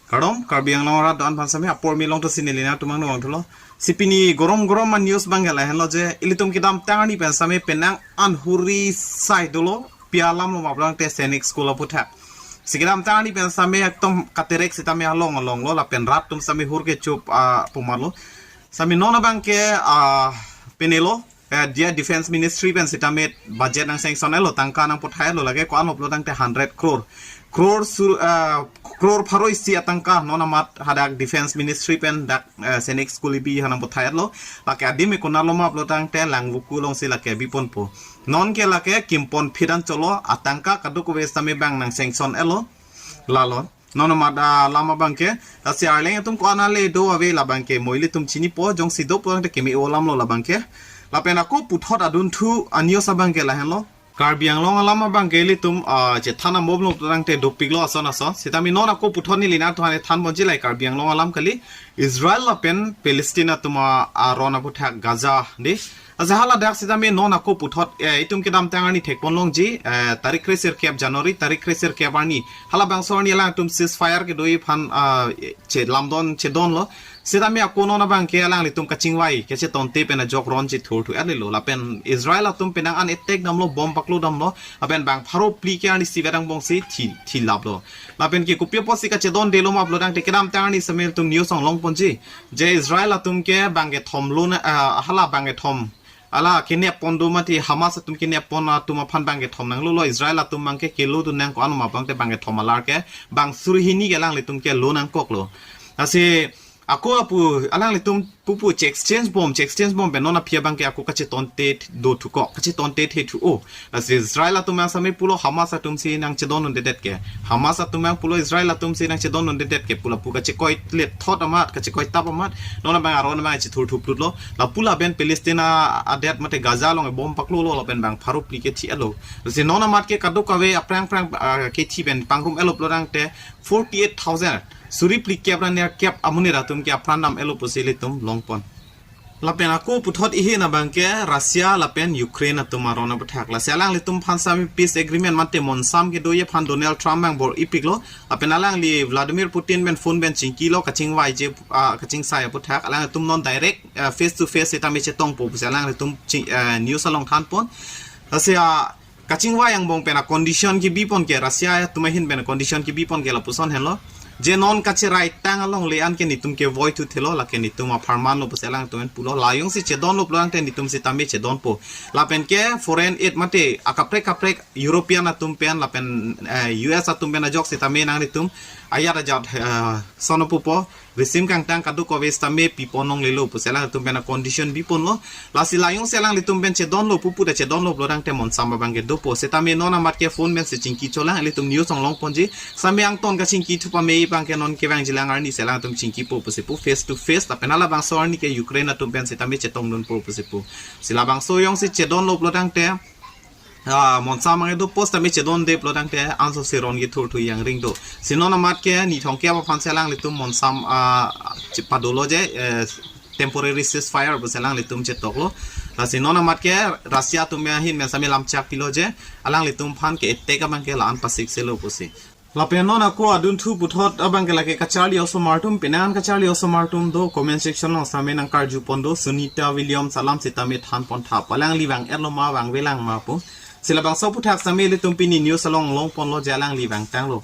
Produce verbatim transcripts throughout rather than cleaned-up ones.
Kardom, Karbi Anglong arat do-an aphan sitame apor milong to si neli nangtum angno vangthulo. Si pini gorom gorom a-news abang ke lahenlo je, ilitum kedamtang arni pen sitame penang an huri sai dolo, pi alam lo ma pulo tangte Sainik School aputhak. Si kedamtang arni pen sitame ekdom katerek sitame along along lo, lapen rat atum sitame hur kechup, ah, pu amat lo. Sitame non abang ke, ah, pine lo, eh, dia Defense Ministry pen sitame budget nang sanction-etlo, tangka nangpathai-etlo, lake ko-an lo pulo tangte hundred crore. Crore sur, ah, crore pharo isi atangka non amat hadak Defense Ministry pen dak, eh, Sainik School kebi aphan nangpathai-etlo. Lake adim ke konat lo ma pulo tangte Langvoku alongsi lake biponpo. Non ke lake Kimpon phidan cholo, atangka kadokave sitame bang nang sanction-etlo. Lalo. Non amat, ah, alam abang ke, lasi Arleng atum ko-an ale do ave labang ke mo ilitum chinipo, jongsi do pulo tangte keme-o alam lo labang ke. Lapen ako puthot adunthu a-news abang ke lahenlo. Karbi Anglong alam abang ke ilitum, ah, chethan ambom lo pulo tangte dopiklo ason ason. Sitame non ako puthot neli nangtum aphan thanponji lahai Karbi Anglong alam kali. Israel lapen Palestine atum a-, aron aputhak Gaza dei. Aja haladak sitame non ako puthot, eh, itum kedamtang arni thekpon longji, eh, tarik kresirkep January, tarik kresirkep arni. Halabangso arni alangtum ceasefire kedoji aphan, ah, che lamdon, chedonlo. Sitame ako non abang ke alanglitum kachingvai kachetonte pen ajok ron chethurthu-etlo. Lapen Israel atum penang an attack damlo, bomb paklo damlo. Lapen bang pharo phli ke arnisi vedang bongsi thi, thilaplo. Lapen ke kopi apotsi kachedondelo ma pulo tangte kedamtang arni sitame ilitum news along longponji. Je Israel atum ke bang kethom lo na, ah, hala bang kethom. Hala kenep pon do mati Hamas atum kenep pon atum aphan bang kethom nanglo lo, Israel atum bang ke kelodun nang ko-an ma pulo tangte bang kethom alar ke bang suri hini ke alanglitum ke lo nangkoklo. Lasi ako lapu alanglitum pupu che exchange bomb, che exchange bomb pen non aphi abang ke ako kachetonte dothu ko, kachetonte thethu-o. Lasi Israel atum abang sitame pulo Hamas atum si nangchedondundedet ke. Hamas atum abang pulo Israel atum si nangchedondundedet ke pu lapu kachekoilet thot amat, kachekoitap amat. Non abang aron abang chethurthuplutlo. Lapu lapen Palestine a-, adet mate Gaza along bomb paklolo lapen bang pharo phli ke thi-etlo. Lasi non amat ke kadokave aphrang aphrang, ah, kethi pen pangrum-etlo pulo tangte forty-eight thousand. Suri phlikep ra nerkep amonit atum ke apran dam-etlo pusi ilitum longpon. Lapen ako puthot ihin abang ke Russia lapen Ukraine atum aron aputhak. Lasi alanglitum aphan sitame peace agreement mate monsam kedoji aphan Donald Trump bang bor-ipiklo. Lapen alangli Vladimir Putin pen phone pen chingkilo kachingvaiji, ah, kachingsai aputhak. Alanglitum non direct, ah, face to face sitame chetongpo pusi alanglitum ching, ah, news along thanpon. Lasi, ah, kachingvai angbong pen a-condition kebipon ke, Russia atum ahin pen a-condition kebipon ke lapuson henlo. Je non kacherai tang alongle an ke netum ke voithuthelo, lake netum apharman lo pusi alangtum pen pulo. La jongsi chedonlo pulo tangte netum sitame chedonpo. Lapen ke foreign aid mate akaprek kaprek European atum pen lapen, eh, U S atum pen ajok sitame nanglitum ajat ajat, eh, sono pupo. Risim kangtang kadokave sitame pipon longlelo pusi alangtum pen a-condition biponlo. Lasi la jongsi alanglitum pen chedonlo pupu ta chedonlo pulo tangte monsam abang ke dopo. Sitame non amat ke phone pensi chingki cholang, ilitum news along longponji. Sitame angton kachingkithu pame abang ke non kevangjilang arni si alangtum chingkipo pusi pu face to face. Lapen halabangso arni ke Ukraine atum pen sitame chetongdunpo pusi pu. Si labangso jongsi chedonlo pulo tangte, ah, monsam abang ke dopo, sitame chedonde pulo tangte ansose ron kethurthu jangring do. Si non amat ke ni thongkep aphan si alanglitum monsam, ah, chepadolo je, eh, temporary ceasefire pusi alanglitum chetoklo. Lasi non amat ke Russia atum ahin pen sitame lamchak pilo je alanglitum aphan ke attack abang ke la-an pasikselo pusi. Lapen non ako adunthu puthot abang ke lake kacharli osomar atum, penang kacharli osomar atum do comment section along sitame nangkarjupon do, Sunita Williams alam sitame thanpon thap. Alangli vang-etlo ma vangvelang ma pu. Si labangso aputhak sitame ilitum pini news along longponlo je alangli vangtanglo.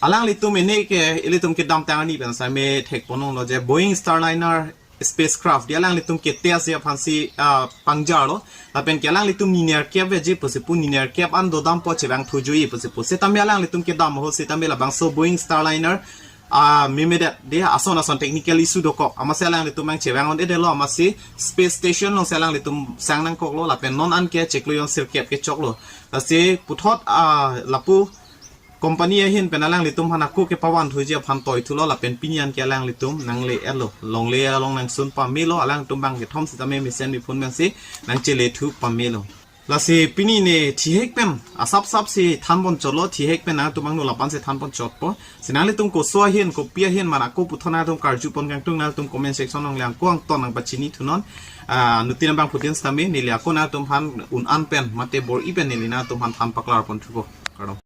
Alanglitum ene ke ilitum kedamtang arni pen sitame thekpon longlo je Boeing Starliner spacecraft dei alanglitum ke test-ji aphansi, ah, pangjarlo. Lapen ke alanglitum ni nerkep veji pusi pu, ni nerkep an dodampo, chevangthuji pusi pu. Sitame alanglitum kedam ahut sitame labangso Boeing Starliner, ah, memedet dei ason ason technical issue dokok. Amatsi alanglitum nangchevang-un-edetlo, amatsi space station alongsi alanglitum sang nangkoklo, lapen non an ke chiklo jon sirkep kechoklo. Lasi puthot, ah, lapu company ahin pen alanglitum aphan ako kepavanthuji aphan toithulo, lapen pini an ke alanglitum nangle-etlo. Longle along nangsun pamelo, alangtum bang kethom sitame mesen miphun pensi nangchelethu pamelo. Lasi pini ne thihek pen asapsap si thanpon chotlo, thihek pen nangtum angno lapu-an si thanpon chotpo. Si nanglitum koso ahin, kopi ahin, mane ako puthot nangtum karjupon kangtung, nangtum comment section along lang ko angton nangpachinithunon. Ah, anuttin abangphutin sitame neli ako nangtum aphan un-an pen mate bor-i pen neli nangtum aphan than paklarponthupo. Kardom.